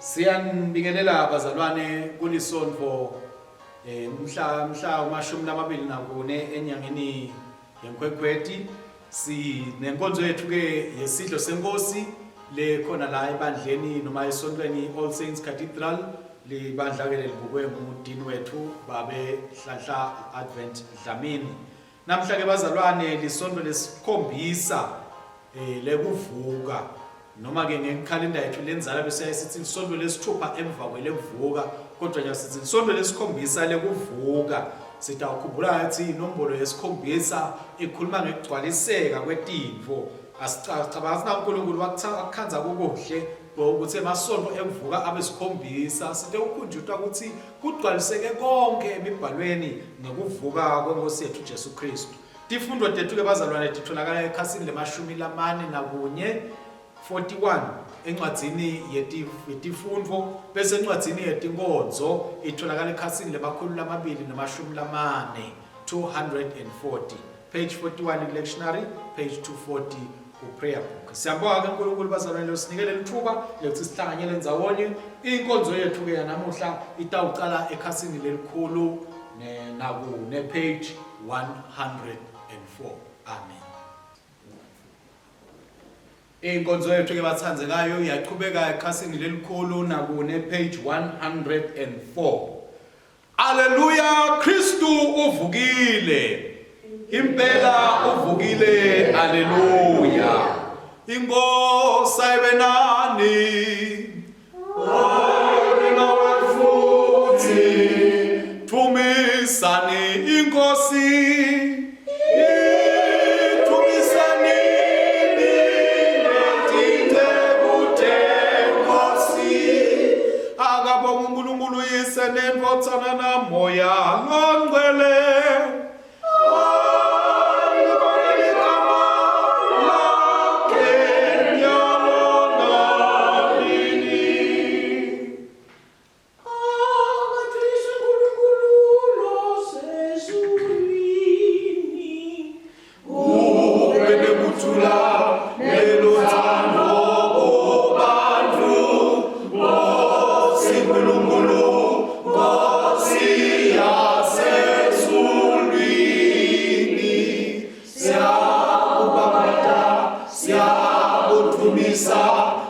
Siyanibingelela bazalwane kulisonto mhla 24 enyangeni yeNkhwekhweti. Sinenkonzo yethu ke yesidlo senkosi le khona la ebandleni noma esontweni All Saints Cathedral, libandla ke lelibukwe ngudini wethu babe Nhlanhla Advent Dlamini. Namhla ke bazalwane lisonto lesikhombisa lekuvuka, noma ke ngekhalenda yethu lenzala bese sithi lisonto lesithupha emva kwelekuvuka, kodwa nje sithi lisonto lesikhombisa lekuvuka. Sitawukhumbula ngathi inombolo yesikhombisa ikhuluma ngekugcwaliseka kwetinfo. Asicabanga sina uNkulunkulu wakukhandza kukuhle ukuthi emasonto ekuvuka abe sikhombisa, sithe ukhunjutwa ukuthi kugcwaliseke konke emibhalweni ngekuvuka kwenkosi yethu Jesu Kristu. Tifundo tethu ke bazalwane titholakala ekhasini lemashumi lamane nakunye 41 encwadzini yetifundvo, bese encwadzini yetinkonzo itholakala ekhasini lemakhulu lamabili namashumi lamane 240, page 41 ku-lectionary, page 240 ku-prayer book. Siyabonga ke uNkulunkulu bazalwane losinikele lithuba lokuthi sihlanganyele ndzawonye. Inkonzo yethu ke yanamuhla itawucala ekhasini lelikhulu nakune, page 104. Amen. Inkonzo yethu ke bathandekayo iyaqhubeka ekhasini lelikhulu nakune, page 104. Aleluya, Kristu uvukile. Impela uvukile, aleluya. Inkosi ayibe nani. Ayibe nawe futhi. Thumisani inkosi. Ithumisani netinceku tenkosi. Akabonga uNkulunkulu Uyise neNdvodzana naMoya loNgcwele. Alibonge ligama lakhe nyalo nanini. Akadunyiswe uNkulunkulu losezulwini. Kube nekuthula neluthando kubantu, Nkosi Nkulunkulu, Nkosi yasezulwini. Siyakubabata, siyakudumisa,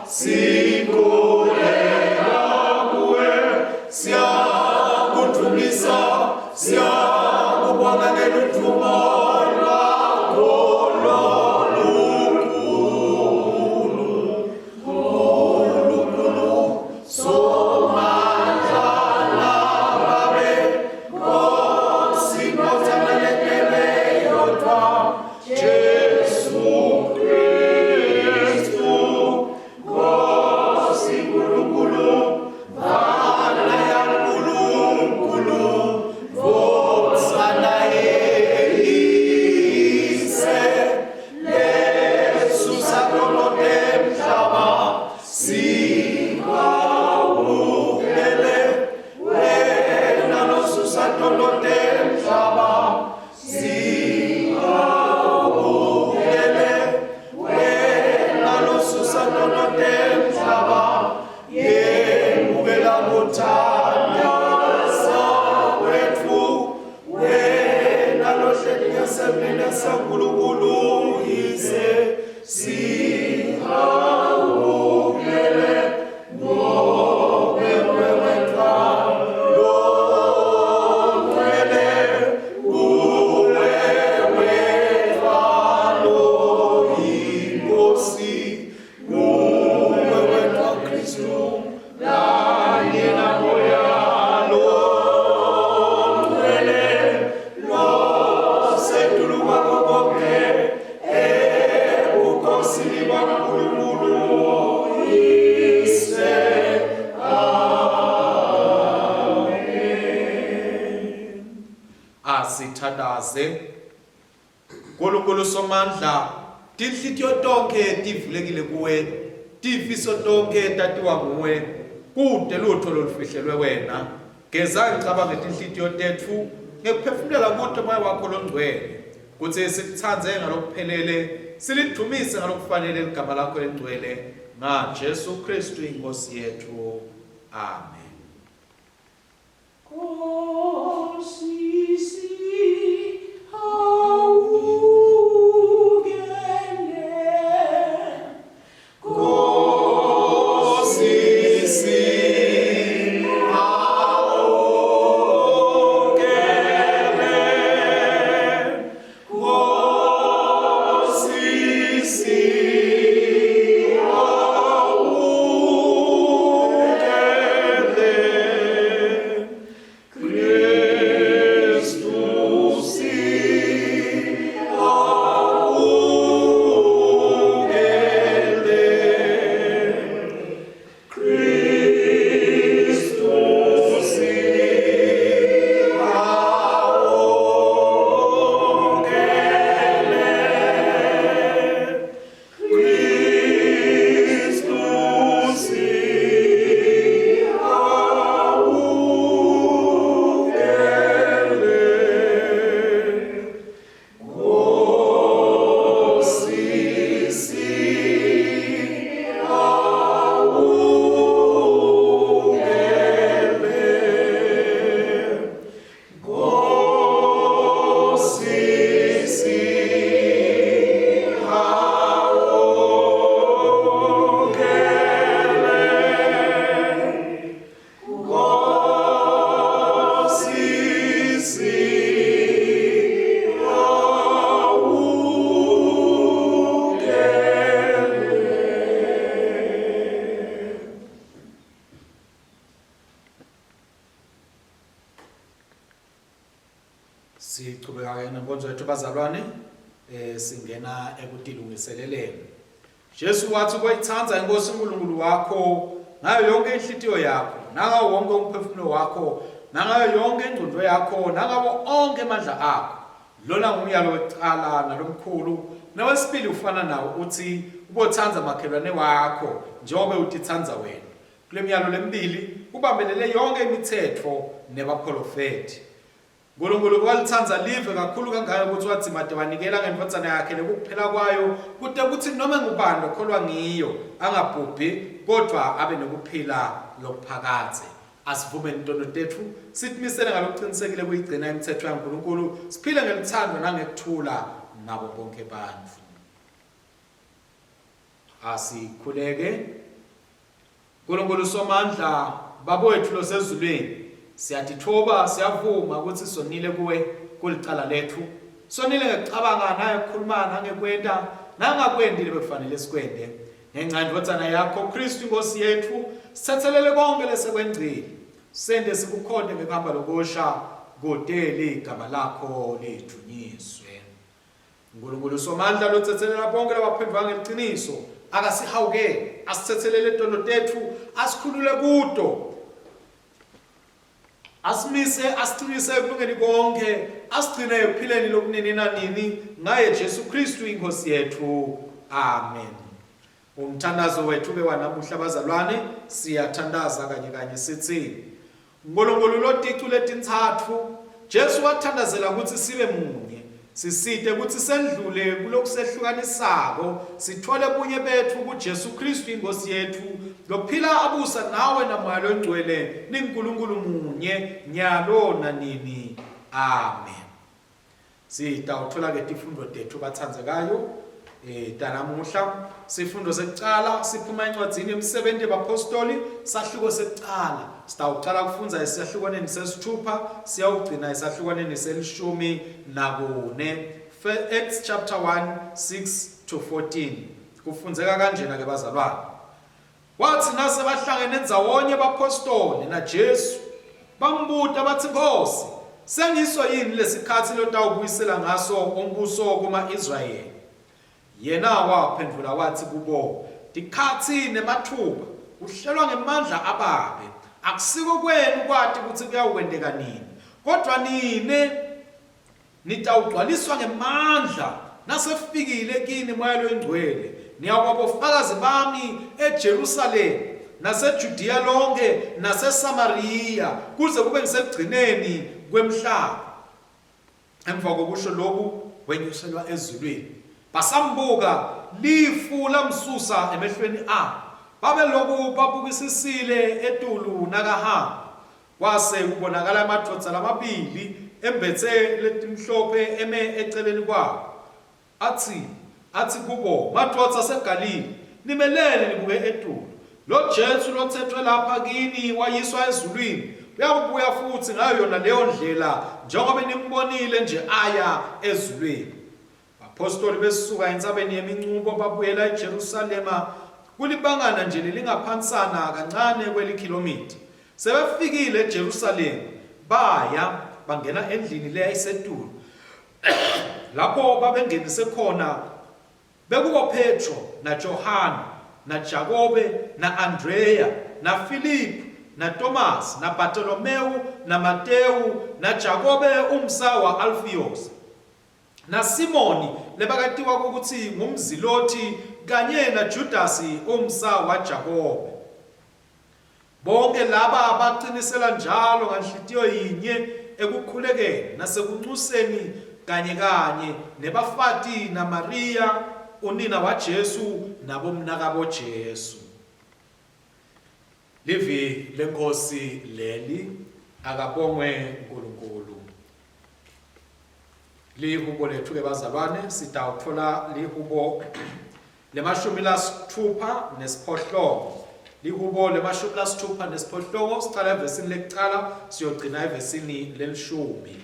sikhuleka kuwe, siyakudumisa, siyakubonga ngeludumo lwakho lolukhulu. Nkulunkulu Somandla nababe, Nkosi Ndvodzana letelwe yodvwa, Jesu Kristu, Nkosi Nkulunkulu, Mvana yaNkulunkulu, Ndvodzana yeyise, lesusa tono temhlaba, sihawukele wena losusa tono temhlaba, sihawukele wena losusa tono temhlaba, yemukela kuthandaza kwetfu, wena lohleli ngesemini saNkulunkulu Uyise, sihawukele ngobe wetwa longcwele, kuwe wedvwa loyiNkosi, kuwe wedvwa Kristu, kanye naMoya loNgcwele, losetulu kwako konke ebukhosini baNkulunkulu Uyise. Amen. Asithandaze. Nkulunkulu Somandla, tinhlitiyo tonkhe tivulekile kuwe, tifiso tonkhe tatiwa nguwe, kute lutho lolufihlelwe wena. Geza ngicabange tinhlitiyo tetfu ngekuphefumulela kuto Moya wakho loNgcwele, kutsi sikutsandze ngalokuphelele, silidvumise ngalokufanele ligama lakho lelingcwele, ngaJesu Khristu iNkhosi yetfu. Amen. Nkosi sihawukele. Nkosi sihawukele. Nkosi sihawukele. Kristu sihawukele. Kristu sihawukele. Kristu sihawukele. Nkosi sihawukele. Nkosi sihawukele. Nkosi sihawukele. Sichubeka ke nenkonzo yethu bazalwane, singena ekutilungiseleleni. Jesu wathi kwayithanda inkosi uNkulunkulu wakho ngayo yonke inhlitiyo yakho, nangawo wonke umphefumulo wakho, nangayo yonke ingqondo yakho, nangawo onke amandla akho. Lona ngumyalo wekuqala nalomkhulu, nowesibili ufana nawo uthi ubothanda makhelwane wakho njengoba utithanda wena. Kule myalo lemibili kubambelele yonke imithetho nebaprofeti. uNkulunkulu walithanda live kakhulu kangaka ukuthi wadzimade wanikela ngendvodzana yakhe lekukuphela kwayo kute kutsi noma ngubani lokholwa ngiyo angabhubhi kodwa abe nokuphila lokuphakadze. Asivumeni tono tetfu, sitimisele ngalokucinisekile kuyigcina imitsetfo yaNkulunkulu, siphile ngelutsandvo nangekuthula nabo bonkhe bantfu. Asikhuleke. Nkulunkulu Somandla, Baba wethu losezulwini, siyatitfoba siyavuma ukuthi sonile kuwe kulicala letfu. Sonile ngekucabanga nangekukhuluma nangekwenta nangakwendi lebekufanele sikwente. Ngenca yendvodzana yakho Kristu iNkosi yetfu, sitsetselele konke lesekwengcile. Sente sikukhonte ngekuhamba lokusha kute ligama lakho lidvunyiswe. Nkulunkulu Somandla lotsetselela bonke labaphendvuka ngeliciniso, akasihawukele, asitsetselele tono tetfu, asikhulule kuto, asimise, asiqinise ekulungeni konke, asigcine ekuphileni lokunini nanini, ngaye Jesu Kristu iNkosi yethu. Amen. Umthandazo wethu ke wanamuhla bazalwane, siyathandaza kanye kanye sithi Nkulunkulu loticu letintsatfu, Jesu wathandazela kutsi sibe munye. Sisite kutsi sendlule kulokusehlukanisako, sitfole bunye betfu kuJesu Khristu iNkhosi yetfu, lophila abusa nawe naMoya loNgcwele, ninguNkulunkulu munye, nyalo nanini. Amen. Sitawutfola ke tifundvo tetfu batsandzekayo tanamuhla. Sifundo sekucala siphuma encwadzini yemisebenzi yebaphostoli, sahluko sekucala. Sitawucala kufundza esahlukwaneni sesithupha siyawugcina esahlukwaneni selishumi nakune. Acts chapter 1 6 to 14. Kufundzeka kanjena ke bazalwane. Watsi nase bahlangene ndzawonye baphostoli naJesu, bambuta batsi, Nkhosi, sengiso yini lesikhatsi lotawubuyisela ngaso umbuso kuma-Israyeli? Yena waphendvula watsi kubo, Tikhatsi nematfuba kuhlelwa ngemandla aBabe, akusiko kwenu kwati kutsi kuyawukwenteka nini. Kodvwa nine Nitawugcwaliswa ngemandla nasefikile kini Moya Loyingcwele. Niyawuba bofakazi bami eJerusalema, naseJudiya lonkhe, naseSamariya, kuze kube ngusekugcineni kwemhlaba. Emva kokusho loku wenyuselwa ezulwini. Basambuka, lifu lamsusa emehlweni abo. Babeloku babukisisile etulu nakahamba. Kwase kubonakala emadvodza lamabili embetse letimhlophe eme eceleni kwabo. Atsi, atsi kubo, Madvodza aseGalile, nimeleni nibuke etulu? Lo Jesu lotsetfwe lapha kini wayiswa ezulwini, uyakubuya futsi ngayo yona leyo ndlela njengobe nimbonile nje aya ezulwini. Baphostoli besuka entsabeni yemincubo babuyela eJerusalema kulibangana nje lelingaphansana kancane kwelikhilomitha. Sebefikile eJerusalema, baya bangena endlini leyayisetulu lapho babengenise khona bekuboPetro naJohane naJakobe na-Andreya naFiliphu naTomasi naBartolomewu naMatewu naJakobe umsa wa-Alfiyosi naSimoni lebakatiwa kutsi ngumZilothi kanye naJudasi umsa waJakobe. Bonke laba baqinisela njalo nganhlitiyo yinye ekukhulekeni nasekuncuseni kanye kanye nebafati naMariya unina waJesu nabomnakabo Jesu. Livi leNkosi leli, akabongwe uNkulunkulu. Lihubo lethu ke bazalwane sitawuthola lihubo lemashumi lasithupha nesiphohlongo. Lihubo lemashumi lasithupha nesiphohlongo sicala evesini lekucala siyogcina evesini lelishumi.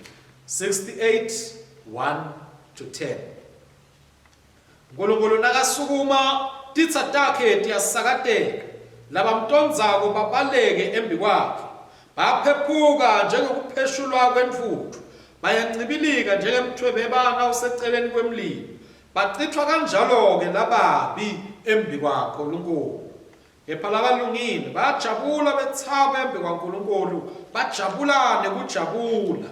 68 1 to 10. Nkulunkulu nakasukuma titsa takhe tiyasakateka, labamtondzako babaleke embikwakhe. Bayaphephuka njengekupheshulwa kwentfutfu, bayancibilika njengemtfwebeba nawuseceleni kwemlilo. Bacitfwa kanjalo-ke lababi embikwaNkulunkulu. Kepha labalungile bayajabula betsaba embikwaNkulunkulu, bajabula nekujabula.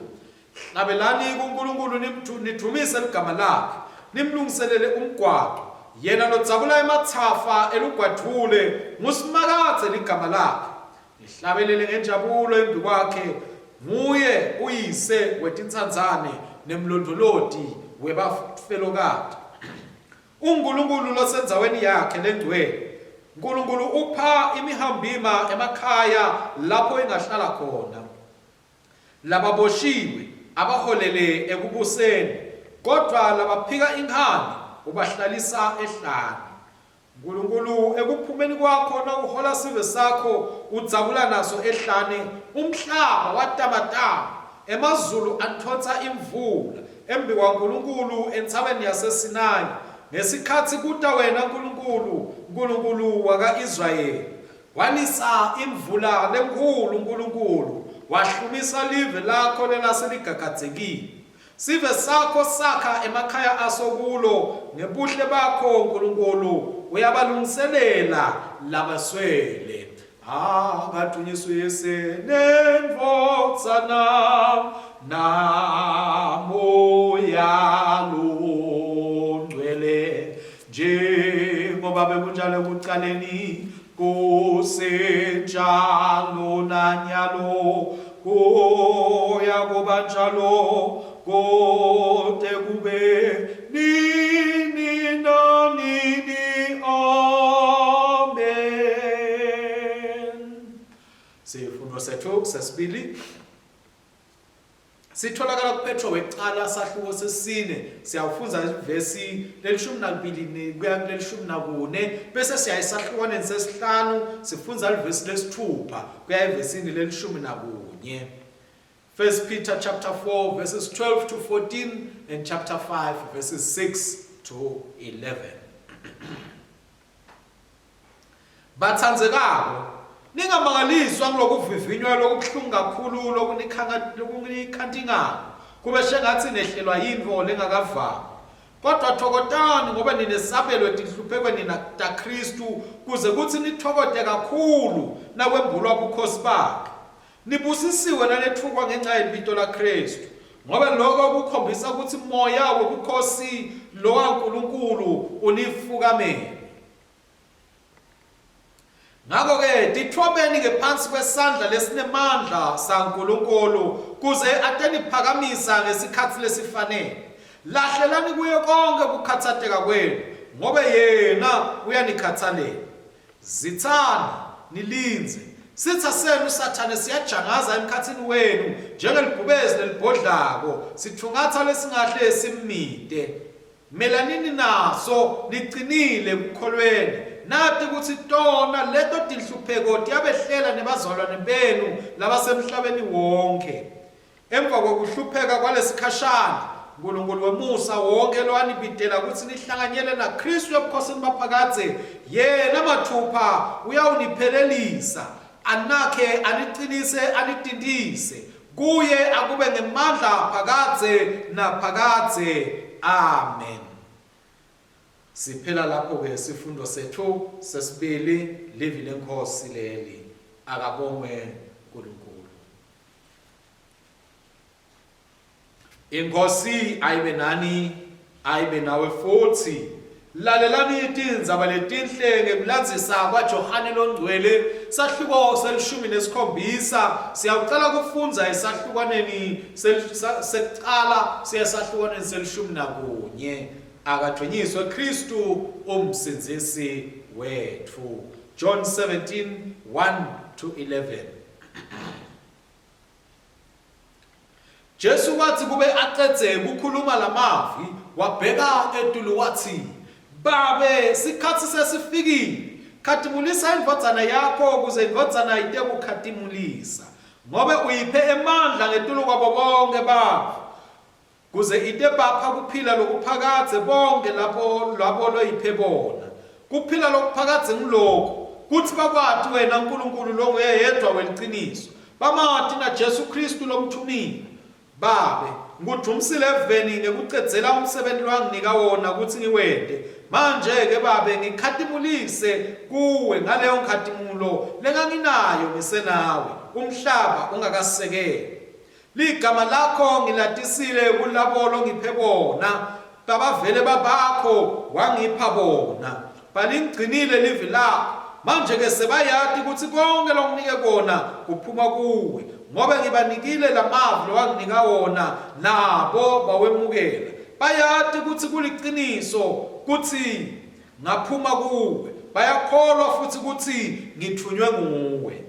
Hlabelani kuNkulunkulu nidvumise ligama lakhe, nimlungiselele umgwaco. Yena lodzabula ematsafa elugwadvule, nguSimakadze ligama lakhe. Nihlabelele ngenjabulo embikwakhe, nguye uyise wetintsandzane nemlondvoloti webafelokati. UNkulunkulu losendzaweni yakhe lengcwele. Nkulunkulu upha imihambima emakhaya lapho ingahlala khona. Lababoshiwe abaholele ekubuseni, kodvwa labaphika inkhani ubahlalisa ehlane. Nkulunkulu, ekuphumeni kwakho nawuhola sive sakho udzabula naso ehlane, umhlaba watamatama, emazulu antfontsa imvula, embikwaNkulunkulu entsabeni yaseSinayi, ngesikhatsi kuta wena Nkulunkulu, Nkulunkulu waka-Israyeli. Wanisa imvula lenkhulu Nkulunkulu, wahlumisa live lakho lelaseligagadzekile. Sive sakho sakha emakhaya aso kulo, ngebuhle bakho Nkulunkulu uyabalungiselela labaswele. Akadunyiswe Uyise neNdvodzana naMoya loNgcwele, njengoba bekunjalo ekucaleni kusenjalo nanyalo kuya kuba njalo kute kube nini nanini. Amen. Sifundo sethu sesibili Sitholakala kuPetro wekucala sahluko sesine siyawufundza ivesi lelishumi nakubili kuya kulelishumi nakune bese siya esahlukwaneni sesihlanu sifundza livesi lesithupha kuya evesini lelishumi nakunye. First Peter chapter 4 verses 12 to 14 and chapter 5 verses 6 to 11. Batsandzekako, ningamangaliswa ngulokuvivinywa lokubuhlungu kakhulu lokunikhantingako, kube shengatsi nehlelwa yintfo lengakavami. Kodvwa tfokotani ngobe ninesabelo etinhluphekweni taKhristu, kuze kutsi nitfokote kakhulu nakwembulwa bukhosi bakhe. Nibusisiwe nanetfukwa ngenca yelibito laKhristu, ngobe loko kukhombisa kutsi moya webukhosi lowaNkulunkulu unifukamele. Ngako-ke titfobeni ngephansi kwesandla lesinemandla saNkulunkulu, kuze ateniphakamisa ngesikhatsi lesifanele. Lahlelani kuye konkhe kukhatsateka kwenu, ngobe yena uyanikhatsalela. Zithani, nilinze. Sitha senu Sathane siyajangaza emkhathini wenu njengelibhubezi lelibhodlako, sithungatha lesingahle simmite. Melanini naso nicinile ekukholweni, nati kutsi tona leto tinhlupheko tiyabehlela nebazalwane benu labasemhlabeni wonkhe. Emva kwekuhlupheka kwalesikhashana, Nkulunkulu wemusa wonkhe lowanibitela kutsi nihlanganyele naKhristu ebukhosini baphakadze, yena mathupha uyawuniphelelisa, anakhe, anicinise, anitintise. Kuye akube ngemandla phakadze naphakadze. Amen. Siphela lapho-ke sifundo sethu sesibili, livi leNkhosi leli. Akabongwe uNkulunkulu. Inkosi ayibe nani, ayibe nawe futhi. Lalelani tindzaba letinhle ngekulandzisa kwaJohane loNgcwele, sahluko selishumi nesikhombisa. Siyawucala kufundza esahlukwaneni sekucala siya esahlukwaneni selishumi nakunye. Akadvunyiswe Khristu uMsindzisi wetfu. John 17, 1 to 11. Jesu watsi kube acedze kukhuluma lamavi, wabheka etulu watsi, Babe, sikhatsi sesifikile. Khatimulisa iNdvodzana yakho kuze iNdvodzana itekukhatimulisa, ngobe uyiphe emandla ngetulu kwabo bonkhe bantfu, Kuze itebapha kuphila lokuphakadze bonkhe lapho labo loyiphe bona. Kuphila lokuphakadze nguloku, kutsi bakwati wena Nkulunkulu longuye yedvwa weliciniso, bamati naJesu Khristu lomtfumile. Babe, ngikudvumisile eveni ngekucedzela umsebenti lowanginika wona kutsi ngiwente. Manje-ke, Babe, ngikhatimulise kuwe ngaleyo nkhatimulo lenganginayo ngisenawe, umhlaba ungakasekelwa. Ligama lakho ngilatisile kulabo longiphe bona, babavele babakho, wangipha bona. Balingcinile livi lakho. Manje-ke sebayati kutsi konkhe longinike kona kuphuma kuwe, ngobe ngibanikile lamavi lowanginika wona, nabo bawemukela. Bayati kutsi kuliciniso kutsi ngaphuma kuwe, bayakholwa futsi kutsi ngitfunywe nguwe.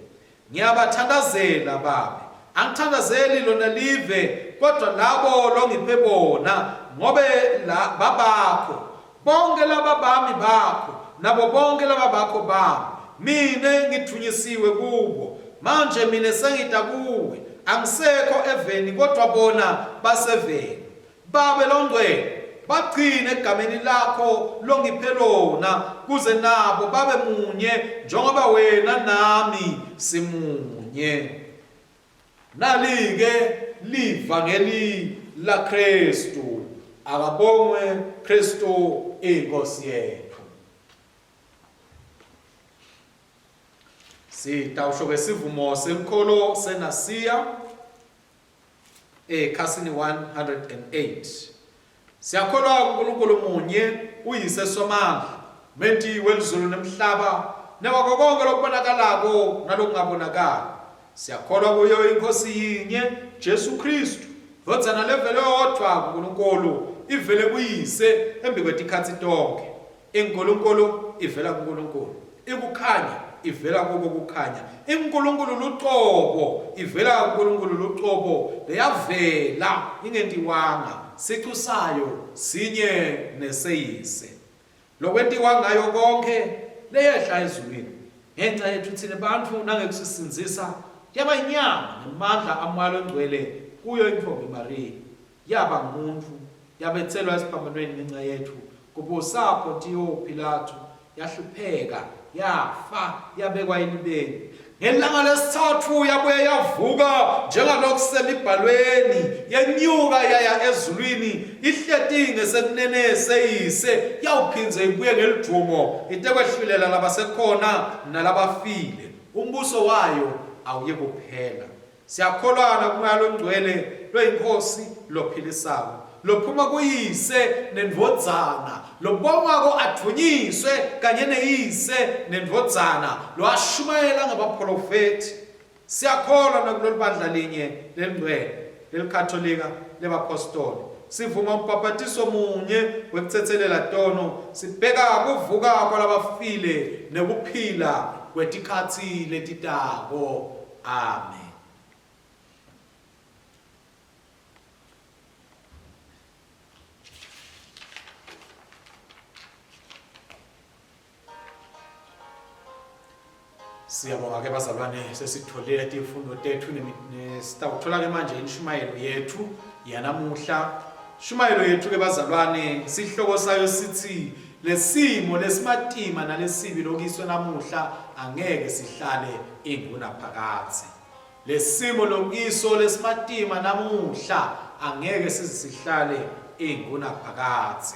Ngiyabathandazela, Babe. Angithandazeli lona live, kodvwa labo longiphe bona, ngobe la, babakho. Bonkhe lababami bakho, nabo bonkhe lababakho bami. Mine ngidvunyisiwe kubo. Manje mine sengita kuwe. Angisekho eveni, kodvwa bona baseveni. Babe Longcwele, bagcine egameni lakho longiphe lona, kuze nabo babe munye njengoba wena nami simunye. Nali-ke livangeli laKristu. Akabongwe Kristu iNkosi yethu. Sitawusho ke sivumo senkholo seNasiya. Ekhasini 108. Siyakholwa kuNkulunkulu munye, uYise Somandla, menti welizulu nemhlaba, newako konke lokubonakalako nalokungabonakali. Siyakholwa kuyo iNkhosi yinye, Jesu Khristu, Ndvodzana levele yodvwa kuNkulunkulu, ivele kuYise embikwetikhatsi tonkhe. INkulunkulu ivela kuNkulunkulu, ikukhanya ivela kuko kukhanya. INkulunkulu lucobo ivela kuNkulunkulu lucobo, leyavela ingentiwanga, sicu sayo sinye neseyise. Lokwentiwa ngayo konkhe, leyehla ezulwini ngenca yetfu tsine bantfu nangekusisindzisa, yaba yinyama ngemandla aMoya Longcwele kuyo intfombi Mariya. Yaba ngumuntfu, yabetselwa esiphambanweni ngenca yetfu, kubusa Pontiyo Pilatu, yahlupheka, yafa, yabekwa elibeni. Ngelanga lesithathu yabuye yavuka njengalokhu semibhalweni, yenyuka yaya ezulwini, ihleti ngesekunene seYise, yawuphindze ibuye ngelidvumo itekwehlulela labasekhona nalabafile. Umbuso wayo awuyikuphela. Siyakholwa nakuMoya loNgcwele loyiNkhosi lophilisako, lophuma kuYise neNdvodzana, lobongwako advunyiswe kanye neYise neNdvodzana, lowashumayela ngabapholofethi. Siyakholwa nakulolu bandla linye lelingcwele, leliKhatolika lebaphostoli. Sivuma umbhabhatiso munye wekuthethelela tono, sibheka kuvuka kwalabafile nekuphila kwetikhatsi letitako. Amen. Siyabonga ke bazalwane, sesitholile tifundo tethu, sitawuthola ke manje inshumayelo yethu yanamuhla. Shumayelo yethu ke bazalwane, sihloko sayo sithi lesimo lesimatima nalesibi lokiswe namuhla angeke sihlale ingunaphakadze. Lesimo lokiso lesimatima namuhla angeke size sihlale ingunaphakadze.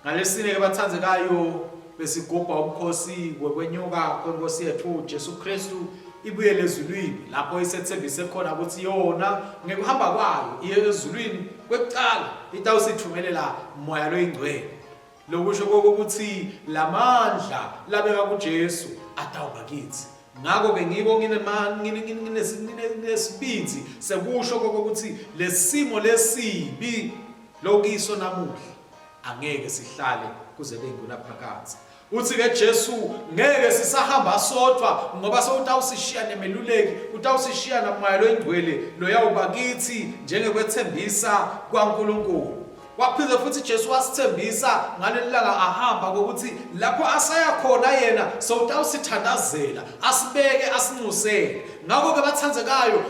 Ngalesine ke bathandekayo, besigubha umkhosi wekwenyuka kweNkosi yethu Jesu Kristu ibuyele ezulwini, lapho isethembise khona ukuthi yona ngekuhamba kwayo iye ezulwini kwekucala itawusithumelela Moya loyiNgcwele. Lokusho kokuthi lamandla labeka kuJesu atawuba kithi. Ngakho-ke ngiko nginesibindzi sekusho kokuthi lesimo lesibi lokiso namuhla angeke sihlale kuze kube ngunaphakadze. Uthi-ke Jesu ngeke sisahamba sodwa ngoba sewutawusishiya nemeluleki, utawusishiya naMoya loyiNgcwele loyawuba kithi njengekwethembisa kwaNkulunkulu. Waphinde futhi Jesu wasithembisa ngaleli langa ahamba kokuthi lapho asaya khona yena sewutawusithandazela, asibeke, asinxusele. Ngakho-ke bathandekayo,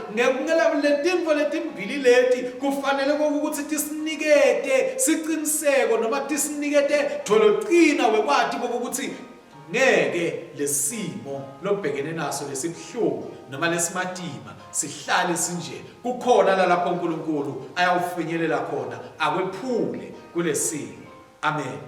letinfo letimbili leti kufanele ukuthi tisinikete siciniseko noma tisinikete dvolocina wekwati kokuthi ngeke lesimo lobhekene naso lesibuhlungu noma lesimatima sihlale sinje. Kukhona lalapho uNkulunkulu ayawufinyelela khona akwephule kulesimo. Amen.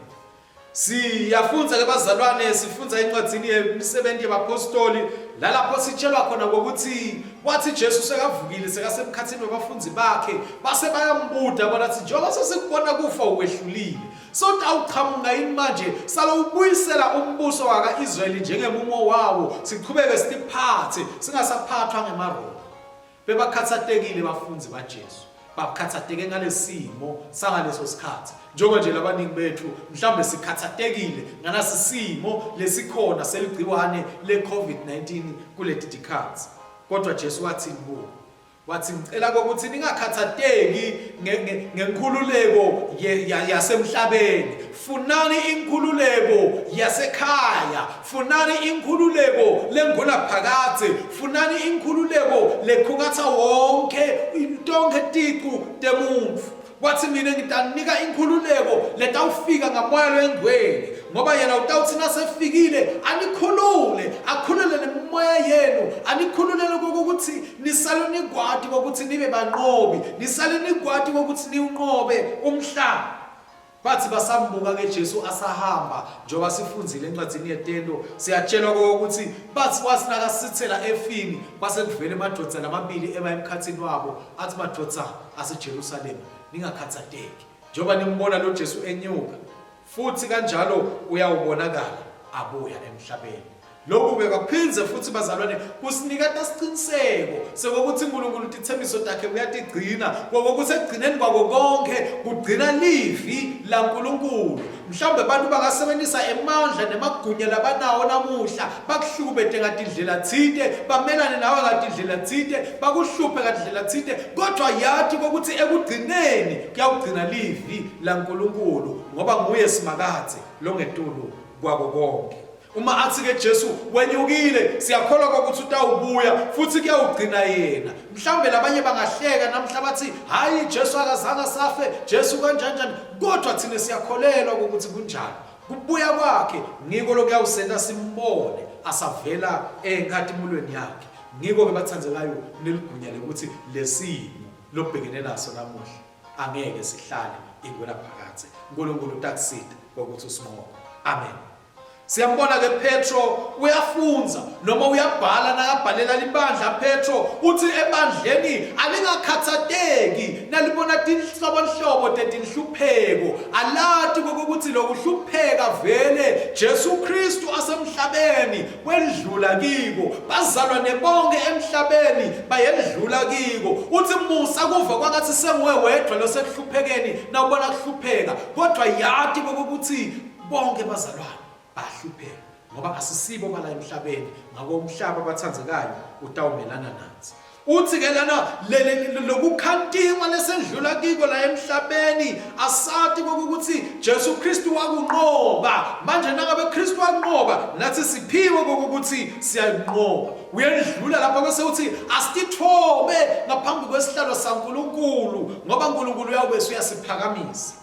Siyafundza ke bazalwane, sifundza encwadzini yemisebenzi yebapostoli lalapho sitshelwa khona ngokuthi wathi Jesu sekavukile sekasemkhathini wabafundzi bakhe, base bayambuda bona athi njengoba sesikubona kufa ukwehlulile, sotawuqhamuka yini manje salo ubuyisela umbuso waka-Israyeli njengemumo wawo, sichubeke sitiphathe singasaphathwa ngemaRoma. Bebakhathatekile bafundzi baJesu, bakhathateke ngalesimo sangaleso sikhathi, njengoba nje labaningi bethu mhlawumbe sikhathatekile ngalasi simo lesikhona seligciwane le-COVID-19 kuleti tikhathi. Kodwa Jesu wathini kubo? Wathi ngicela kokuthi ningakhathateki ngenkhululeko yasemhlabeni. Funani inkhululeko yasekhaya, funani inkhululeko lengunaphakadze, funani inkhululeko lekhungatha wonke tonkhe ticu temuntfu. Wathi mina ngitanika inkhululeko letawufika ngaMoya loyiNgcwele, ngoba yena utawuthi nasefikile anikhulule, akhulule nemimoya yenu, anikhululele kokuthi nisale nikwati kokuthi nibe banqobi, nisale nikwati kokuthi niwunqobe umhlaba. Bathi basambuka ke Jesu asahamba, njengoba sifundzile encwadzini yeTento, siyatshelwa kokuthi bathi wathi nakasithela efini kwase kuvela emadvodza lamabili ema emkhathini wabo, athi madvodza aseJerusalema, ningakhathateki njengoba nimbona lo Jesu enyuka, futhi kanjalo uyawubonakala abuya emhlabeni. Lokhu-ke kwaphindze futhi bazalwane kusiniketa siciniseko sekokuthi uNkulunkulu tithembiso takhe uyatigcina, kokuthi ekugcineni kwako konke kugcina livi laNkulunkulu. Mhlawumbe abantu bangasebenzisa emandla nemagunya labanawo namuhla bakuhlukubete ngatindlela tsite, bamelane nawe ngatindlela tsite, bakuhluphe ngatindlela tsite, kodwa yati kokuthi ekugcineni kuyawugcina livi laNkulunkulu, ngoba nguye Simakadze longetulu kwako konke. Uma athi-ke Jesu wenyukile, siyakholwa ukuthi utawubuya futhi kuyawugcina yena. Mhlawumbe labanye bangahleka namhla bathi hhayi Jesu akazange asafe, Jesu kanjanjani, kodwa thina siyakholelwa ukuthi kunjalo. Kubuya kwakhe ngiko lokuyawusenta simbone asavela enkatimulweni yakhe. Ngiko-ke bathandekayo neligunya lekuthi lesimo lobhekene naso namuhla angeke sihlale ingwela phakadze. uNkulunkulu utakusita kokuthi usinqobe. Amen. Siyambona ke Petro uyafunza noma uyabhala nakabhalela libandla. Petro uthi ebandleni alingakhathateki nalibona tinhlobonhlobo tetinhlupheko, alati kokuthi lokuhlupheka vele Jesu Kristu asemhlabeni kwendlula kiko, bazalwane bonke emhlabeni bayendlula kiko. Uthi musa kuva kwangathi senguwe wedwa losekuhluphekeni nawubona kuhlupheka, kodwa yati kokuthi bonke bazalwane bahlupheka, ngoba asisibo bala emhlabeni. Ngakho umhlaba, abathanzekayo, utawumelana nathi. Uthi ke lana lokukhantingwa lesendlula kiko la emhlabeni, asati kokuthi Jesu Kristu wakunqoba. Manje nangabe Kristu wanqoba, nathi siphiwe kokuthi siyanqoba. Uyendlula lapha bese uthi asitithobe ngaphambi kwesihlalo saNkulunkulu, ngoba uNkulunkulu uyawube uyasiphakamisa.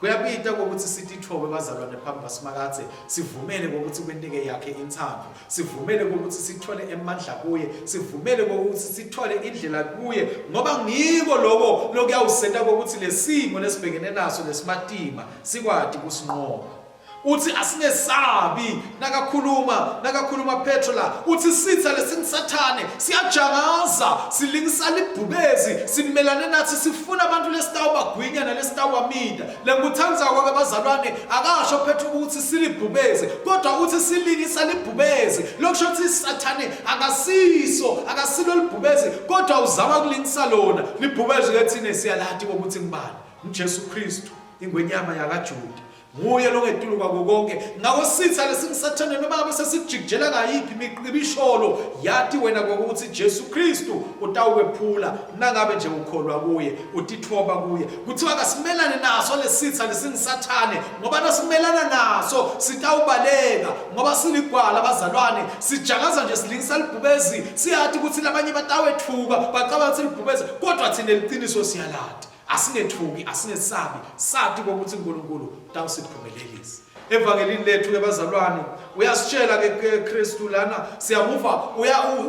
Kuyabita kokuthi sitithobe, bazalwane, phambi kwasimakathe, sivumele kokuthi kwenteke yakhe inthando, sivumele kokuthi sithole emandla kuye, sivumele kokuthi sithole indlela kuye, ngoba ngiko loko lokuyawusenta kokuthi lesimo lesibhekene naso lesimatima sikwati kusinqoba. Uthi asingesabi nakakhuluma Petro la, uthi sitha lesingisathane siyajangaza, silingisa libhubezi, simelane nathi, sifuna abantu lesitawubagwinya nalesitawubamida. Lengikuthandzako ke bazalwane, akasho Petro ukuthi silibhubezi, kodwa uthi silingisa libhubezi. Lokusho ukuthi sathane akasiso, akasilo libhubezi, kodwa uzama kulingisa lona libhubezi. Ke thina siyalati ukuthi ngibani? UJesu Kristu, ingwenyama yakaJuda, nguye longetulu kwako konke. Ngakho sitha lesingisathane, noma ngabe sesikujikijela ngayiphi imiqibisholo, yati wena kokuthi Jesu Kristu utawukwephula nangabe nje ukholwa kuye, utithoba kuye. Kuthiwa kasimelane naso lesitha lesingisathane, ngoba nasimelana naso sitawubaleka, ngoba siligwala, abazalwane. Sijakaza nje silingisa libhubezi. Siyathi ukuthi labanye batawethuka bacabanga ukuthi libhubezi, kodwa thina liqiniso siyalati. Asingethuki, asingesabi, sati kokuthi uNkulunkulu utawusiphumelelisa. Evangelini lethu ke bazalwane, uyasitshela ke Kristu lana, siyamuva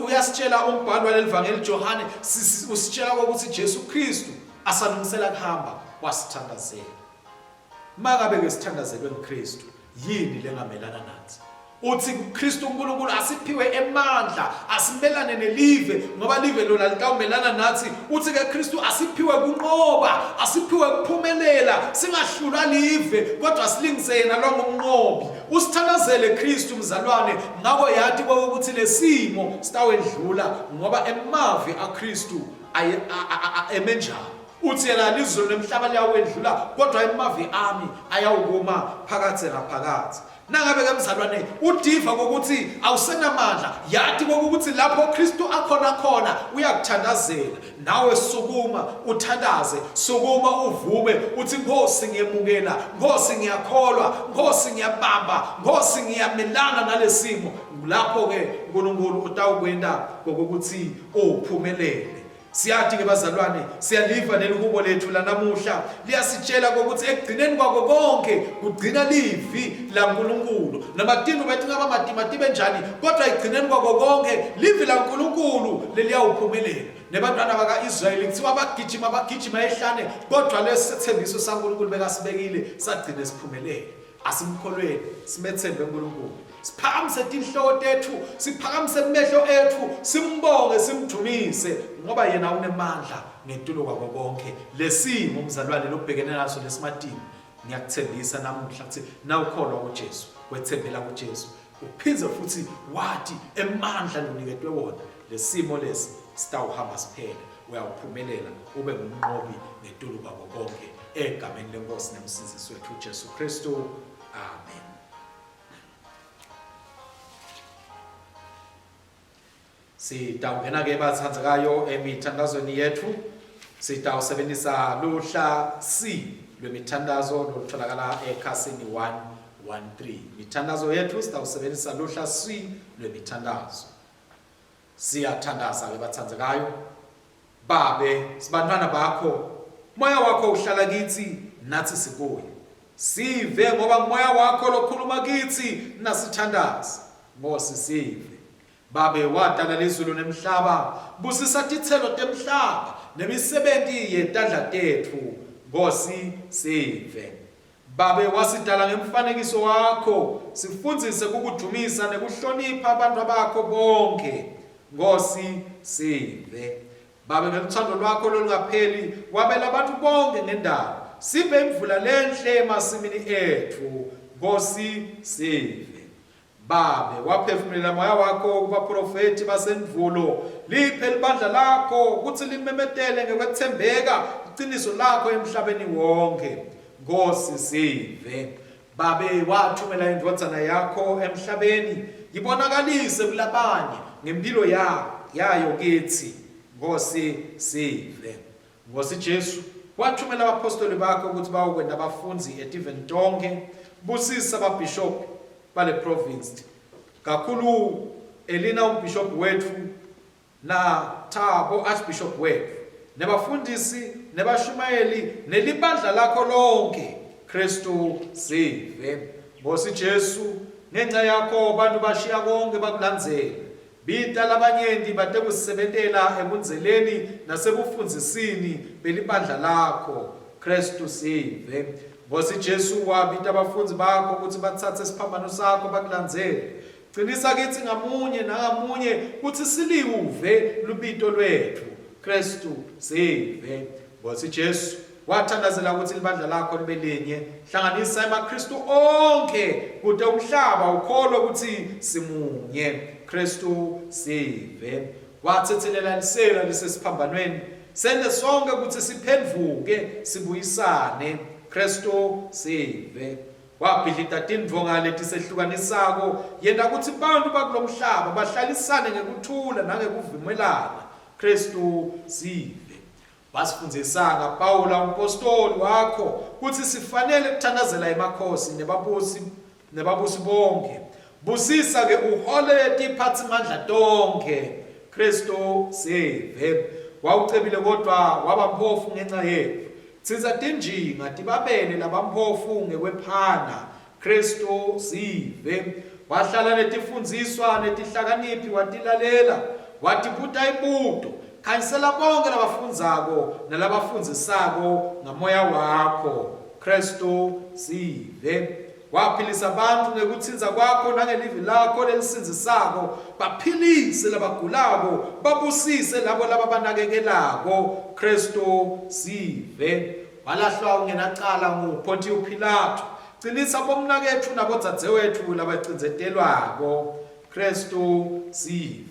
uyasitshela umbhalo waleli vangeli Johane, usitshela ukuthi Jesu Kristu asalungisela kuhamba wasithandazela. Mangabe ke sithandazelwe nguKristu, yini lengamelana nathi? Uthi kuKristu uNkulunkulu asiphiwe emandla asimelane nelive, ngoba live lona litawumelana nathi. Uthi ke Kristu asiphiwe kunqoba, asiphiwe kuphumelela, singahlulwa live, kodwa silingise yena longumnqobi. Usithandazele Kristu, mzalwane. Ngako yati ukuthi lesimo sitawendlula, ngoba emavi aKristu emenjalo. Uthi yena lizulu nemhlaba liyawendlula, kodwa emavi ami ayawukuma phakathi naphakathi. Nangabe ke mzalwane udiva kokuthi awusenamandla, yati kokuthi lapho Kristu akhona khona uyakuthandazela. Nawe sukuma uthandaze, sukuma uvume uthi Nkosi ngiyemukela, Nkosi ngiyakholwa, Nkosi ngiyabamba, Nkosi ngiyamelana nalesimo. Lapho ke uNkulunkulu utawukwenta kokuthi uphumelele. Siyathi ke bazalwane, siyaliva leli hubo lethu lanamuhla liyasitshela kokuthi ekugcineni kwako konke kugcina livi laNkulunkulu. Noma tinu bethi ngaba matima tibe njani, kodwa ekugcineni kwako konke livi laNkulunkulu leliyawuphumelela. Nebantwana baka-Israyeli kuthiwa bagijima bagijima ehlane, kodwa lesethembiso saNkulunkulu bekasibekile sagcina siphumelele. Asimkholweni, simethembe uNkulunkulu, siphakamise tinhloko tethu, siphakamise emehlo ethu, simbonge, simdumise, ngoba yena unemandla ngetulo kwako konke. Lesimo mzalwane lokubhekene naso lesimatini, ngiyakuthembisa namuhla ukuthi nawukholwa kuJesu, wethembela kuJesu, uphindze futhi wathi emandla loniketwe wona, lesimo lesi sitawuhamba siphele. Uyawuphumelela, ube ngumnqobi ngetulu kwako konke, egameni lenkosi nemsindzisi wethu uJesu Kristu, amen. Sitawungena ke bathandzekayo emithandazweni yethu. Sitawusebenzisa luhla C lwemithandazo lolutholakala ekhasini 113. Imithandazo yethu sitawusebenzisa luhla C lwemithandazo. Siyathandaza ke bathandzekayo. Babe, sibantwana bakho, moya wakho uhlala kithi, nathi sikuye. Sive, ngoba ngumoya wakho lokhuluma kithi nasithandaza. Nkosi sive. Babe, wadala lizulu nemhlaba, busisa titselo temhlaba nemisebenzi yetandla tetfu. Nkosi sive. Babe wasidala ngemfanekiso wakho, sifundzise kukudumisa nekuhlonipha abantu bakho bonke. Nkosi sive. Babe ngeluthando lwakho lolungapheli wabela abantu bonke ngendalo. Siphe imvula lenhle emasimini ethu. Nkosi sive. Babe, waphefumulela moya wakho kubaprofethi basendvulo. Liphe libandla lakho kutsi limemetele ngekwetsembeka liciniso lakho emhlabeni wonke. Nkosi sive. Babe, wathumela indvodzana yakho emhlabeni, yibonakalise kulabanye ngempilo yayo kitsi. Nkosi sive. Nkosi Jesu, wathumela abaphostoli bakho ukuthi bayokwenta abafundzi etiveni tonkhe. Busisa ababhishobhi bale province, kakhulu Elina umbhishobhi wetfu na Thabo archbishop wetfu, nebafundisi nebashumayeli nelibandla lakho lonke. Kristu sive. Nkosi Jesu, ngenxa yakho bantu bashiya konke bakulandzela. Bita labanyenti batekusebentela ebundzeleni nasebufundzisini belibandla lakho. Kristu sive. Nkosi Jesu, wabita abafundzi bakho kutsi batsatse siphambano sakho bakulandzele. Cinisa kitsi ngamunye nangamunye kutsi siliwuve lubito lwetfu. Kristu sive. Nkosi Jesu, wathandazela kutsi libandla lakho libe linye. Hlanganisa emaKristu onkhe kute umhlaba ukholwe kutsi simunye. Kristu sive. Wathethelela lisela lisesiphambanweni. Sente sonke kutsi siphendvuke sibuyisane. Kristu sive. Wabhidlita tindvonga letisehlukanisako, yenta kutsi bantfu bakulomhlaba bahlalisane ngekuthula nangekuvumelana. Kristu sive. Wasifundzisa ngaPawula umpostoli wakho kutsi sifanele kuthandazela emakhosi nebabusi nebabusi bonkhe. Busisa ke uhole tiphatsimandla tonkhe. Kristu sive. Wawucebile kodvwa waba mphofu ngenca yetfu. Tsintsa tinjinga tibabele labamphofu ngekwephana. Kristu sive. Wahlala netifundziswa netihlakaniphi watilalela, watibuta imibuto. Khanyisela bonke labafundzako nalabafundzisako ngamoya wakho. Kristu sive. Waphilisa bantfu ngekutsintsa kwakho nangelivi lakho lelisindzisako. Baphilise labagulako, babusise labo lababanakekelako. Kristu sive. Walahlwa ungenacala nguPontiyu Pilatu. Cinisa bomnaketfu nabodzadzewetfu labacindzetelwako. Kristu sive.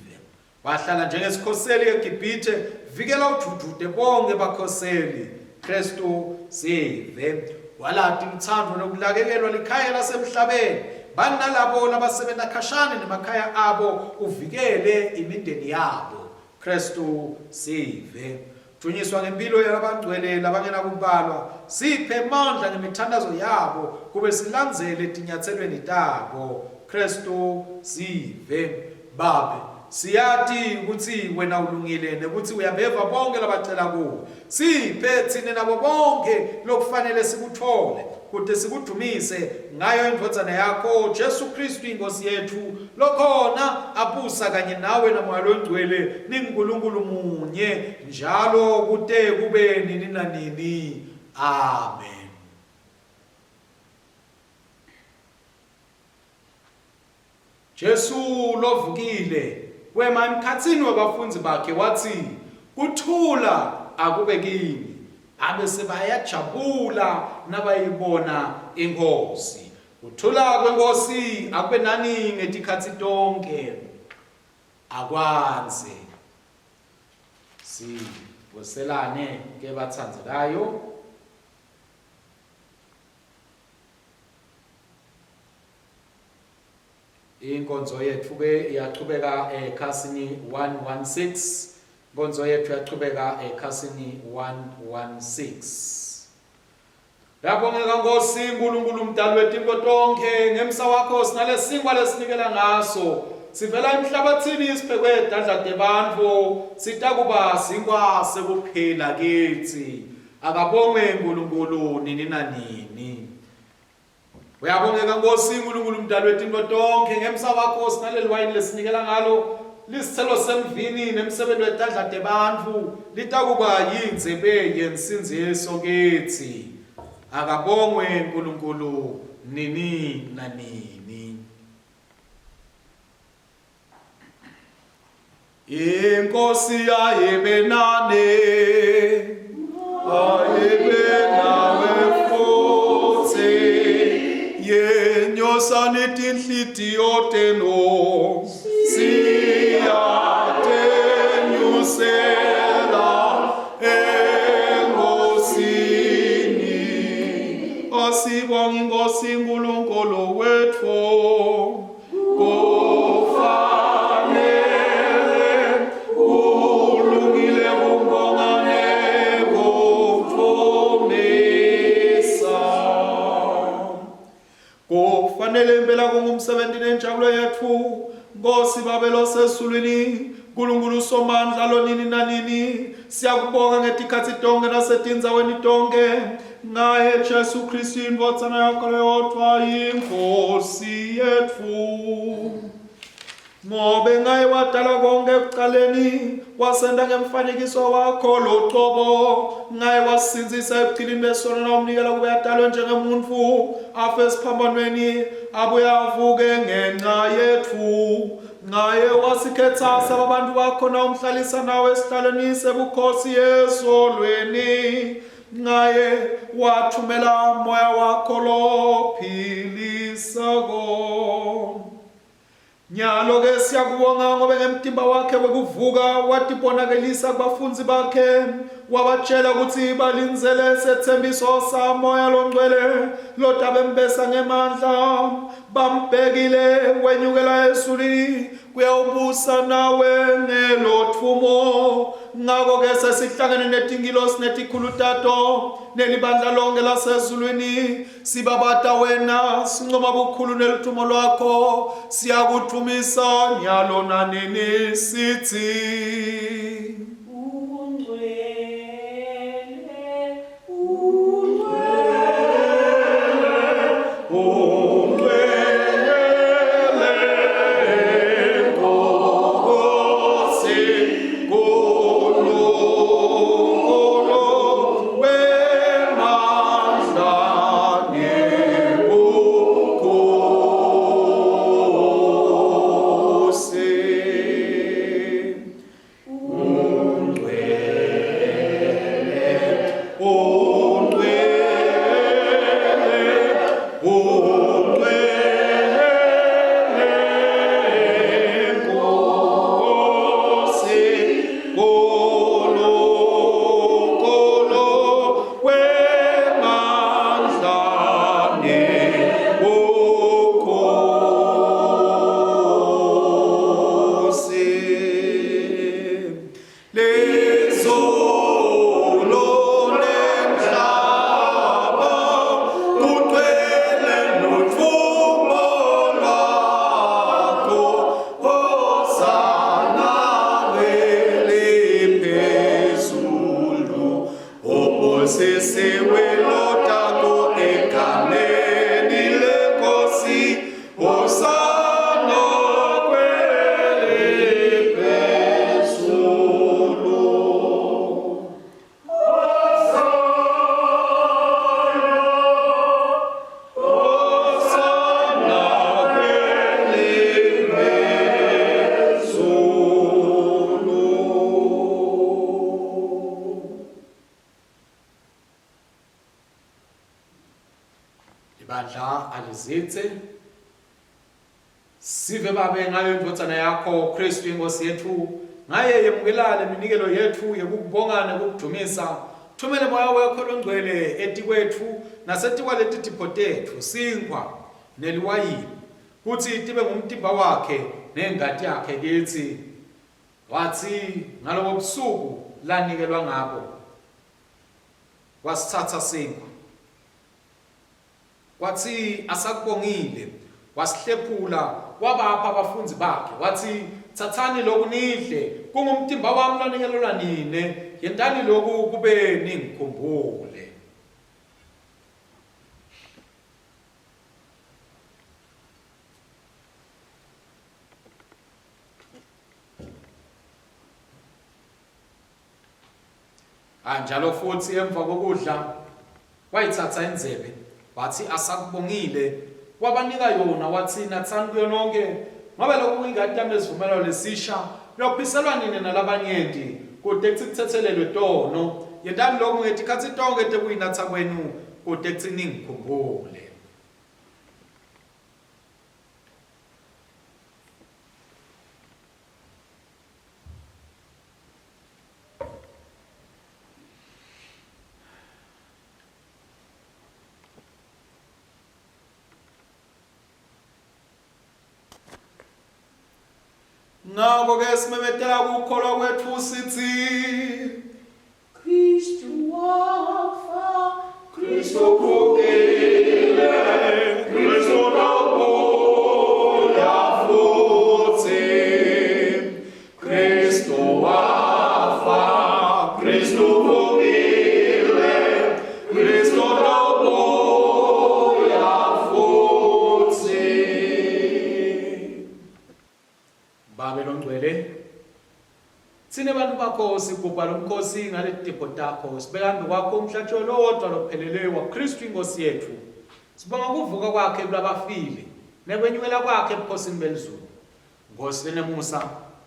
Wahlala njengesikhoseli eGibhithe, vikela udvudvute bonkhe bakhoseli. Kristu sive. Walati lutsandvo nokulakekelwa likhaya lasemhlabeni. Banalabo labasebenta khashane nemakhaya abo, uvikele imindeni yabo. Kristu sive. Dunyiswa ngempilo yalabangcwele labangenakubalwa. Siphe emandla ngemithandazo yabo kube silandzele etinyatselweni tabo. Kristu sive. Babe, siyati kutsi wena ulungile nekutsi uyabeva bonke labacela kuwe. Siphe tsine nabo bonke lokufanele sikutfole kute sikudumise ngayo indvodzana yakho Jesu Kristu iNkhosi yetfu lokhona abusa kanye nawe naMoya loNgcwele ninguNkulunkulu munye njalo kute kube nini nanini. Amen. Jesu lovukile wema emkhatsini webafundzi bakhe watsi, Kuthula akube kini. Babe sebayajabula nabayibona iNkhosi. Kuthula kweNkhosi akube nani ngetikhatsi tonkhe. Akwandze. Sivuselane ke batsandzekayo. Inkonzo yethu ke iyachubeka ekhasini 116. Inkonzo yethu iyachubeka ekhasini 116. Uyabongeka Nkosi Nkulunkulu mdali wetintfo tonkhe ngemsa wakho sinalesinkwa lesinikela ngaso sivela emhlabathini siphekwe tandla tebantfu sitakuba sinkwa sekuphila kitsi akabongwe Nkulunkulu nini nanini. Uyabongeka Nkosi Nkulunkulu mdali wetintfo tonkhe ngemsa wakho sinaleli wayini lesinikela ngalo lisitselo semvini nemsebenti wetandla tebantfu litakuba yindzebe yensindziso kitsi. Akabongwe uNkulunkulu nini nanini. Inkosi ayibe nani, ayibe nawe futhi, yenyosani tinhlitiyo tenu, siyatenyusela enkosini. Asibonge iNkosi uNkulunkulu wethu, kufanele kulungile kumbonga nekumdumisa. Kufanele impela kungumsebenzi nenjabulo yethu, Nkosi Babe losezulwini, Nkulunkulu Somandla lonini nanini, siyakubonga ngetikhatsi tonke nasetindzaweni tonke, ngaye Jesu Kristu indvodzana yakho leyodvwa iNkhosi yetfu. Ngobe ngaye wadala konke ekuqaleni, wasenda ngemfanekiso wakho locobo, ngaye wasisindzisa ebuchilini besono nawumnikela kube adalwe njengemuntfu, afe esiphambanweni, abuye avuke ngenxa yetfu. Ngaye wasikhetsa saba bantu bakho nawumhlalisa nawe esihlalweni sebukhosi ezolweni. Ngaye wathumela moya wakho lophilisako. Nyalo-ke siyakubonga ngobe ngemtimba wakhe wekuvuka watibonakalisa kubafundzi bakhe, wabatjela kutsi balindzele setsembiso saMoya Longcwele lotabembesa ngemandla. Bambhekile wenyukela ezulwini kuyawubusa nawe ngelotfumo. Ngako-ke sesihlangene netingilosi netikhulu tato nelibandla lonke lasezulwini Sibabata wena, sincoma bukhulu neluthumo lwakho, siyakudvumisa nyalo nanini sithi. Ungcwele, ungcwele, Ungcwele Nkosi, Nkulunkulu wemandla nebukhosi. Ungcwele, ungcwele, Nkosi, Nkulunkulu wemandla nebukhosi. Lizulu lemhlaba kugcwele nothumo lwakho, Hosana kweliphezulu, ubusisiwe lotako egameni leNkosi, Hosana kweliphezulu. Hosana kweliphezulu. Ibandla alizitse sive babe ngayo indvodzana yakho Kristu inkosi yethu, ngaye yemukelane iminikelo yetfu yekukubonga nekukudvumisa. Thumele moya wakho longcwele etikwetfu nasetikwaleti tipho tetfu, sinkhwa neliwayini, kutsi tibe ngumtimba wakhe nengati yakhe kitsi. Watsi ngalobo busuku lanikelwa ngabo, wasitsatsa sinkhwa. Kwatsi asakubongile, wasihlephula wabapha abafundzi bakhe, watsi, Tsatsani loku nidle, kungumtimba wami lonikelelwa nine, yentani loku kube ningikhumbule. Kanjalo futhi emva kokudla Wayithatha indzebe, wathi asakubongile, wabanika yona, wathi, Natsani kuyo nonke, ngobe lokhu kuyingati yami yesivumelwano lesisha, liyophiselwa nine nalabanyenti, kute kutsi kutsetselelwe tono. Yentani loku ngetikhatsi tonkhe tekuyinatsa kwenu, kute kutsi ningikhumbule. Ngako-ke simemetela kukholwa kwetfu sitsi Kristu wafa, Kristu uvukile, Kristu utobuya futsi. Kristu wafa, Kristu uvukile, Kristu utobuya futsi. Babe longcwele, Tsine bantfu bakho sigubha lomkhosi ngaletipho takho, sibeka phambi kwakho umhlatshelo lowodvwa lophelele waKhristu iNkhosi yetfu. Sibonga kuvuka kwakhe kulabafile nekwenyukela kwakhe ebukhosini belizulu. Nkhosi lenemusa,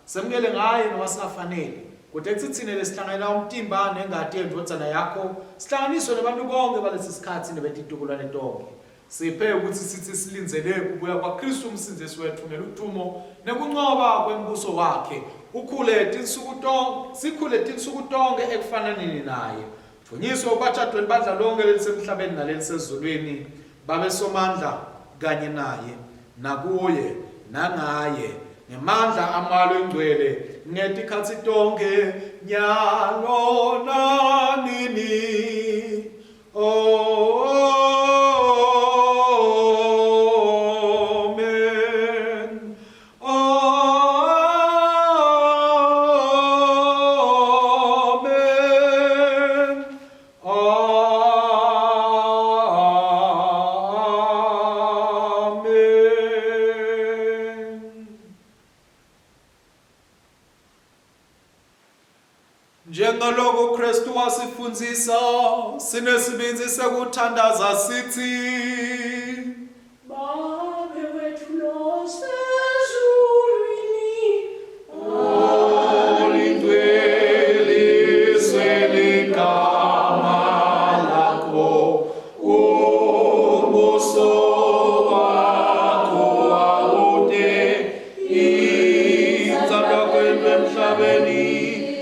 semukele ngaye noma singafanele, kute kutsi tsine lesihlanganyela umtimba nengati yeNdvodzana yakho sihlanganiswe nebantfu bonkhe balesi sikhatsi nebetitukulwane tonkhe. Siphe kutsi sitsi silindzele kubuya kwaKhristu uMsindzisi wetfu ngeludumo nekuncoba kwembuso wakhe, ukhule tinsuku tonkhe, sikhule tinsuku tonkhe ekufananeni naye. Dvunyiswe ubatjadwe libandla lonkhe lelisemhlabeni nalelisezulwini, Babe Somandla, kanye naye, nakuye, nangaye, ngemandla aMoya loyiNgcwele, ngetikhatsi tonkhe, nyalo nanini. Amen. Amen. Amen. Njengaloko Kristu wasifundzisa, sinesibindzi sekuthandaza sitsi. Babe wetfu losezulwini, Alingcweliswe ligama lakho, umbuso wakho awute, intsandvo yakho emhlabeni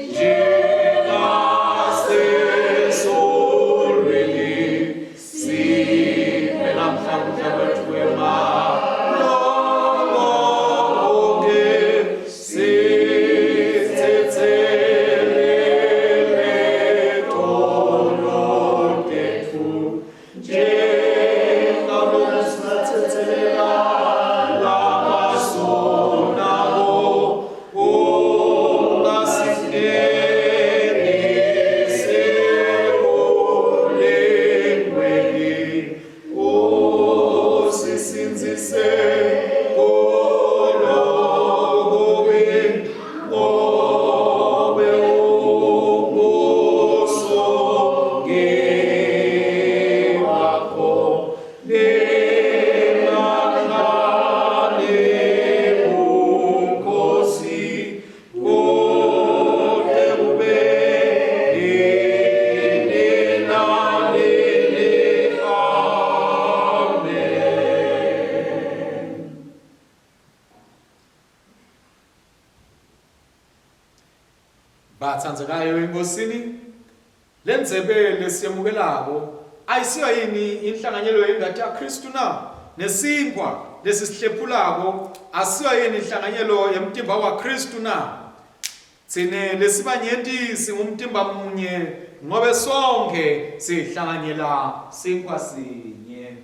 njengasezulwini. Siphe namhla kudla kwethu kwemalanga onke, sithethelele tono tetfu njengalokhu sibathethelela labasonako, ungasingenisi ekulingweni, usisindzise kulokubi, ngobe umbuso ngewakho, nemandla nebukhosi, kute kube nini nanini. Amen. Bathandzekayo eNkosini, Lendzebe lesiyemukelako ayisiyo yini inhlanganyelo yengati yaKhristu na? Nesinkhwa lesisihlephulako asiyo yini inhlanganyelo yemtimba waKhristu na? Tsine lesibanyenti singumtimba munye, ngobe sonkhe sihlanganyela sinkhwa sinye.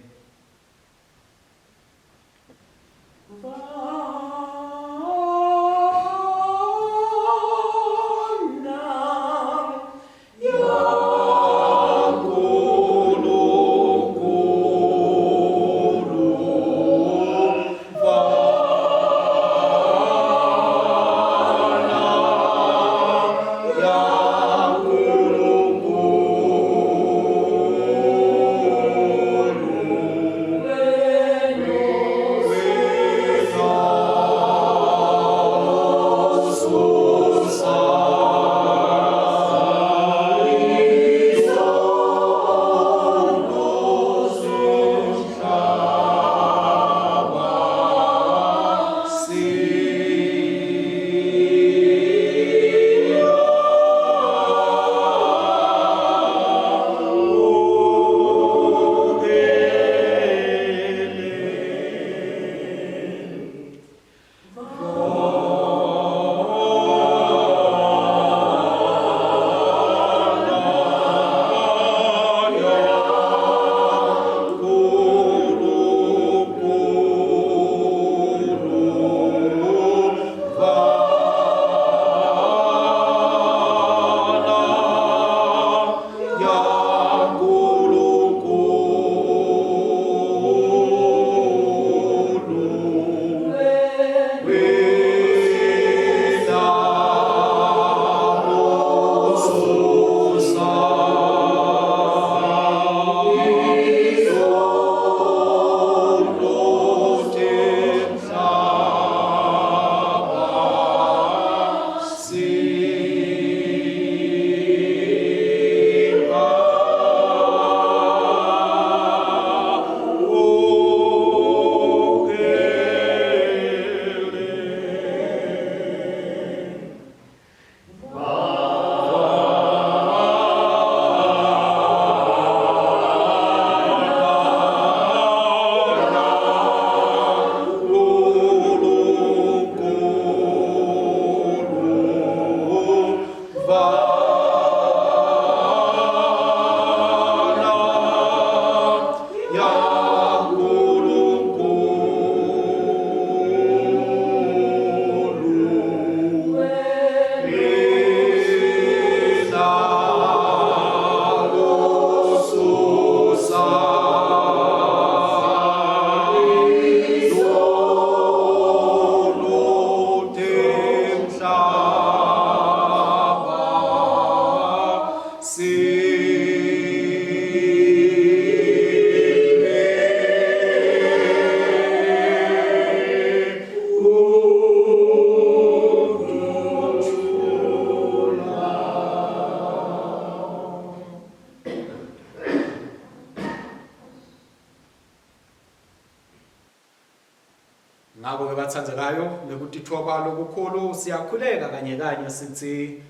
Ngakho-ke bathandekayo, ngokutithoba lokukhulu siyakhuleka kanye kanye sithi,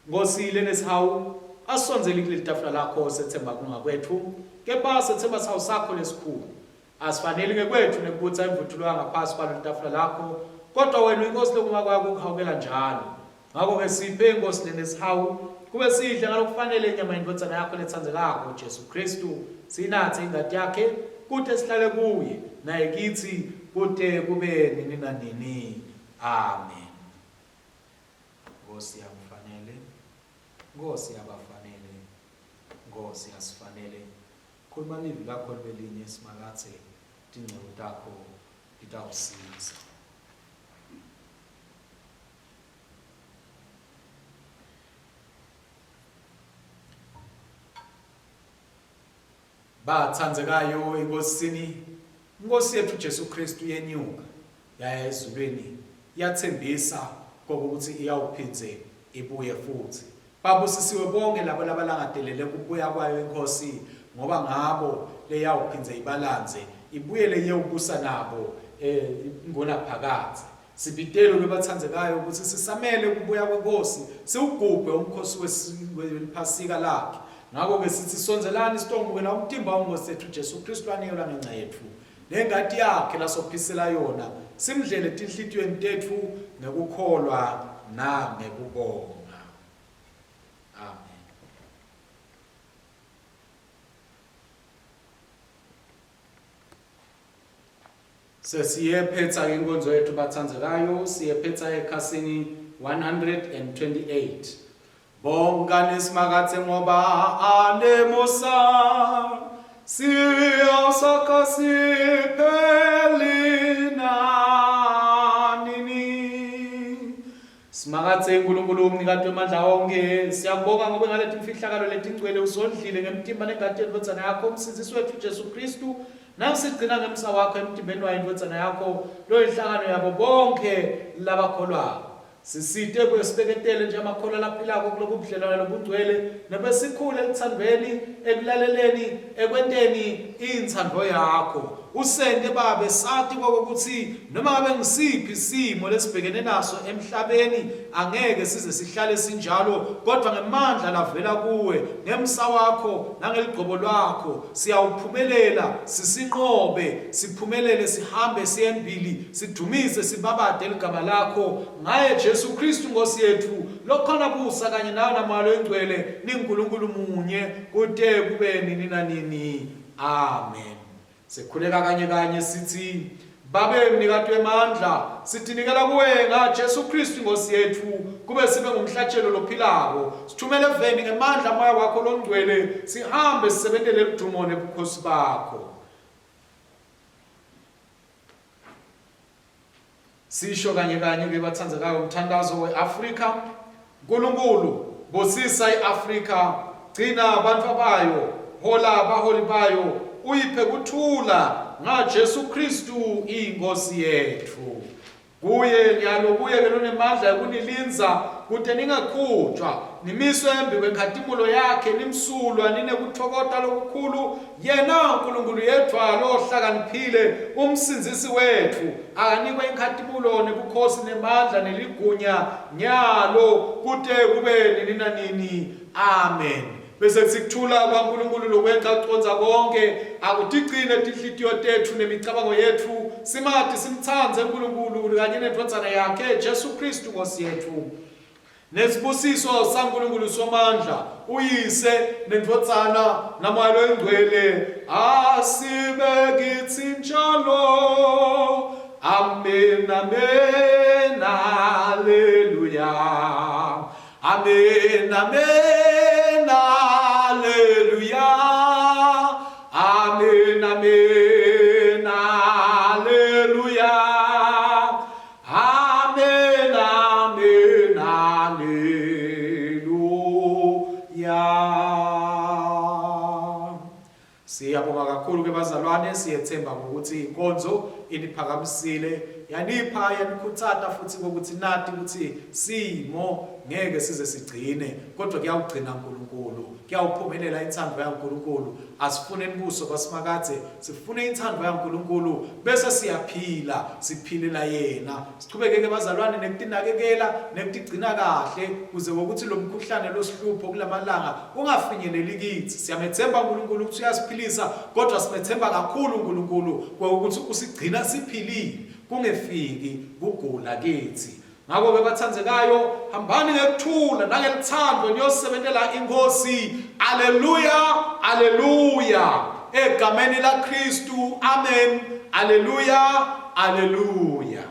Nkosi lenesihawu, asisondzeli kuleli tafula lakho sethemba kungakwethu, kepha sethemba sihawu sakho lesikhulu. Asifaneli ngekwethu nekubutha imvuthulo yangaphasi kwaleli tafula lakho, kodwa wena uyinkosi lokuma kwakho ukuhawukela njalo. Ngakho-ke siphe, Nkosi lenesihawu, kube sidle ngalokufanele inyama yendvodzana yakho letsandzekako, Jesu Khristu, siyinatse ingati yakhe, kute sihlale kuye, naye kitsi, kute kube nini nanini. Amen. Nkosi yakufanele, Nkosi yabafanele, Nkosi yasifanele. Khuluma livi lakho libe linye, Simakadze, tinceku takho titawusindza. Bathandzekayo eNkosini, iNkosi yethu Jesu Kristu yenyuka yaya ezulwini yathembisa kokuthi iyawuphindze ibuye futhi. Babusisiwe bonke labo labalangatelele kubuya kwayo iNkhosi, ngoba ngabo leyawuphindze ibalandze, ibuyele iyewubusa nabo eh, ingunaphakadze. Sibitelwe bathandzekayo ukuthi sisamele ukubuya kweNkosi, siwugubhe umkhosi weliPhasika lakhe. Ngakho-ke sithi sondzelani sitomukela umtimba weNkosi yethu Jesu Kristu anikelwa ngenxa yethu. Nengati yakhe lasophisela yona, simdlele etinhlitiyweni tetfu ngekukholwa nangekubonga. Amen. Sesiyephetsa-ke inkonzo yethu bathandzekayo, siyephetsa ekhasini 128. Bongani Simakadze ngoba anemusa, siyosakha sipheli nanini. Simakadze Nkulunkulu umnikati wemandla onke, siyakubonga ngobe ngaleti mfihlakalo letingcwele usondlile ngemtimba nengati yendvodzana yakho umsindzisi wetfu Jesu Khristu. Nawusigcina ngemsa wakho emtimbeni wayo indvodzana yakho loyinhlangano yabo bonkhe labakholwako. Sisite kuye sibeketele njengemakholwa laphilako kulobu budlelwane lobungcwele nobe sikhule eluthandvweni, ekulaleleni, ekwenteni intsandvo yakho. Usente Babe sati kwekutsi noma ngabe ngisiphi simo lesibhekene naso emhlabeni angeke size sihlale sinjalo kodvwa ngemandla lavela kuwe, ngemsa wakho nangeligcobo lwakho siyawuphumelela sisinqobe, siphumelele sihambe siye embili Sidumise sibabate ligama lakho ngaye Jesu Kristu Nkosi yetfu lokhona busa kanye nawe naMoya loyiNgcwele ninguNkulunkulu munye kute kube nini nanini. Amen. Sikhuleka kanye kanye sithi Babe mnikati wemandla sitinikela kuwe nga Jesu Kristu iNkosi yetfu kube sibe ngumhlatshelo lophilako sithumele eveni ngemandla moya wakho longcwele sihambe sisebentele ludumo nebukhosi bakho. Sisho kanye kanye ke bathandzekayo umthandazo weAfrika. Nkulunkulu busisa iAfrika, gcina abantu bayo, hola abaholi bayo, uyiphe kuthula ngaJesu Kristu iNkosi yethu. Kuye nyalo kuye ke lonemandla ekunilindza kute ningakhutjwa, nimiswe embi kwenkhatimulo yakhe nimsulwa ninekutfokota lokukhulu. Yena Nkulunkulu yedvwa lohlakaniphile, uMsindzisi wetfu, akanikwe inkhatimulo nebukhosi nemandla neligunya nyalo kute kube nini nanini. Amen. Bese kutsi kuthula kwaNkulunkulu lokweca kucondza konkhe akutigcine tinhlitiyo tetfu nemicabango yetfu, simati simtsandze Nkulunkulu kanye neNdvodzana yakhe Jesu Khristu Nkhosi yetfu. Nesibusiso saNkulunkulu Somandla, uYise neNdvodzana naMoya loyiNgcwele asibe kitsi njalo. Amen, amen, haleluya. Amen, amen, haleluya. Amen, amen, haleluya. Amen, amen, haleluya. Siyabonga kakhulu ke bazalwane, siyethemba ukuthi inkonzo iniphakamisile, yanipha, yanikhuthaza futhi ukuthi nati ukuthi simo ngeke size sigcine, kodwa kuyawugcina uNkulunkulu, kuyawuphumelela inthando yaNkulunkulu. Asifune imibuso basimakadze, sifune inthando yaNkulunkulu bese siyaphila, siphilela yena. Sichubeke ke bazalwane nekutinakekela nekutigcina kahle kuze ngokuthi lo mkhuhlane losihlupho kulamalanga ungafinyeleli kithi. Siyamethemba uNkulunkulu ukuthi uyasiphilisa, kodwa simethemba kakhulu uNkulunkulu ukuthi usigcina siphilile kungefiki kugula kithi. Ngakho-ke bathandekayo, hambani ngekuthula nangelithando niyosebentela iNkosi. Aleluya, aleluya. Egameni laKristu, amen. Aleluya, aleluya.